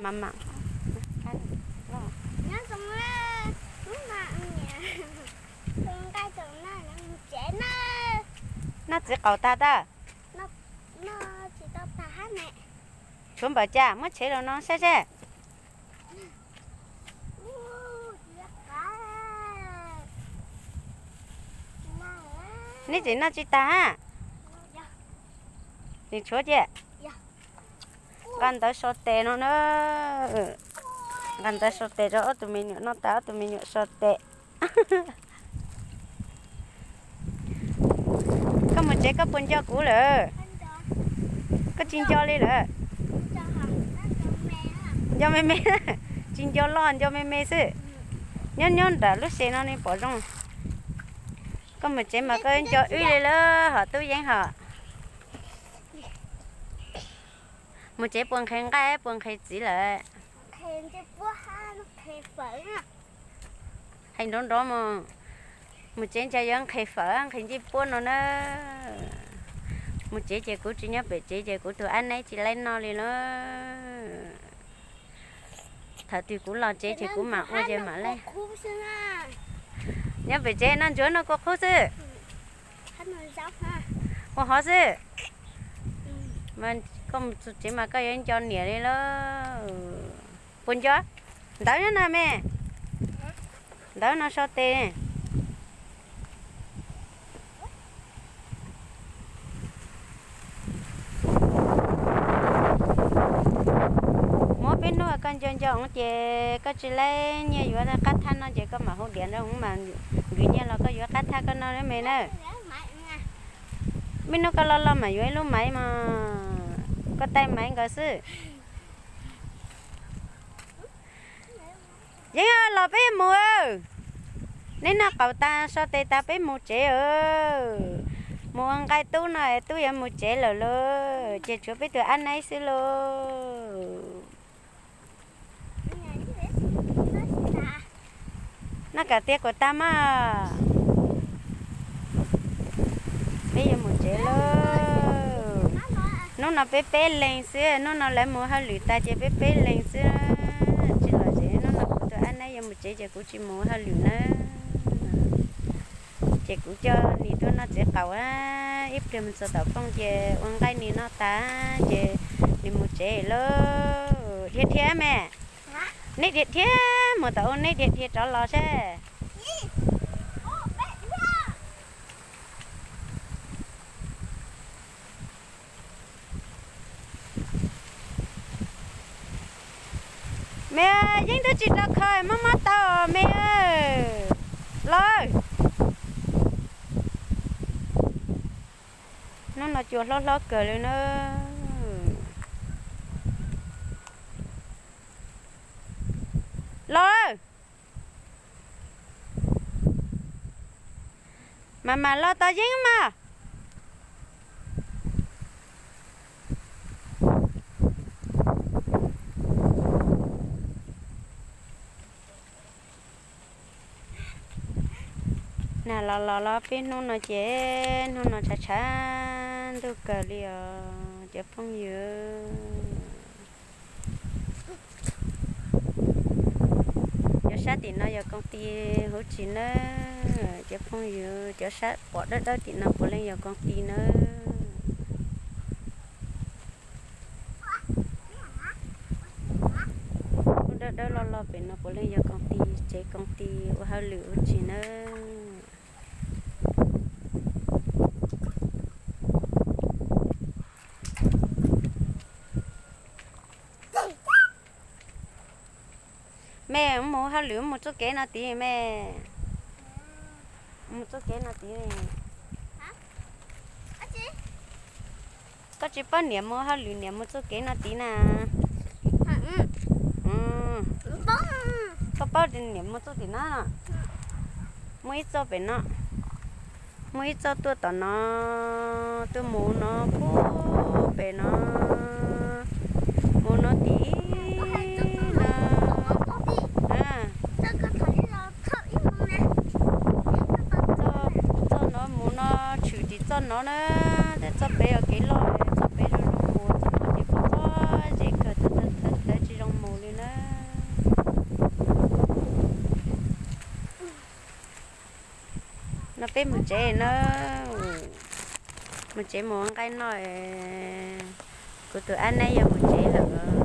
Mas mas, noj txiv qaub tag tag. Tshuav npaum cas muab tshev los no saib seb. Neb tseem noj tsis tag hab? Tseem tshuav cia. Nqa ntawv so tes no na. Nqa ntawv so tes rau ob tug me nyuam noj tas ob tug me nyuam so tes. Koj mus tsev koj puas nco kuv lawm? Koj tsis nco li lawm? Nco me me, tsis nco loj nco me me xwb. Nyob nyob nram lub xes no ne pom zoo. Koj mus tsev mas koj nco wb li lawm hom Tub Yeeb hom. Mus tsev puas nqhis nqaij puas nqhis txiv lawm? Hais nrov nrov mus. Mus tsev ntshai yuav nqhis fawm nqhis ncej puab no na. Mus tsev ces kuv tsis nyob pem tsev ces kuv tus ab neb tsis laib noj li lawm. Thaum twg kuv los tsev ces kuv mam ua ces mam laij. Nyob pem tsev noj ntsuav noj kua qhub xwb. Ua hov xwb. Koj mus tsev mas koj yuav nco niam li lawm. Puas nco? Ntawv nyob no me. Ntawv no so tes. Muab peb hnub koj nco nco ces koj tsis laib nyiaj yuav qab thaj no ces koj mam hu diav nrog hov mas nkwm nyiaj los koj yuav qab thaj koj no me na. Peb hnub koj los los mam yuav ib lub maiv mas koj taij maiv nkaus xwb. Yeeb los peb mus. Neb noj qaum tas so tes tas peb mus tsev. Mus ua nqaij tub no es tub yuav mus tsev lawm lauj, ces tshuav peb tus ab neb xwb lauj. Noj kom tiav kom tag mas. Peb yuav mus tsev lauj. Hnub no peb peb leeg xwb, hnub no lawv mus hauj lwm tas ces peb peb leeg xwb. Tsis los tsev, hnub no kuv tus ab neb yuav mus tsev ces kuv tsis mus hauj lwm nawb. Ces kuv coj nim tuaj noj txiv qaub, ib pliag mus txog tom Phooj ces ua nqaij nim noj tas ces nim mus tsev lauj. Dhia dhia me. Neb dhia dhia mus tom ub, neb dhia dhia rov los seb. Me, Yeeb twb tsis rau kho, mob mob taw me. Los. Hnub no cua hlob hlob kawg li na. Los. Mas mam los tos Yeeb mas. Nag los los los peb hnub no ces hnub no tshav tshav ntuj kawg li os cov phooj ywg. Cov sab tim no yog koom ti huv tsis nawb cov phooj ywg, cov sab pom dawb dawb tim no puav leej yog koom ti nawb. Lub dawb dawb loj loj pem no puav leej yog koom ti, tsev koom ti ua hauj lwm huv tsis nawb. Me, mus hauj lwm mus txoj kev no tid me. Mus txoj kev no tid. Koj tsis paub niam mus hauj lwm niam mus txoj kev no tid na. Koj paub niam mus txoj tim no. Muaj ib txoj pem no. Muaj ib txoj tuaj tom no, tuaj mus no puag pem no, mus no tim no. Txoj no mus no tshwm tim txoj no na, tej txoj pem yog kev loj, txoj pem zoo zoo mus, txoj no ces pom txoj zeb kawg, thawv thawv tsis zoo mus. No peb mus tsev na, mus tsev mus ua nqaij noj, kuv tus ab neb yuav mus tsev lawm.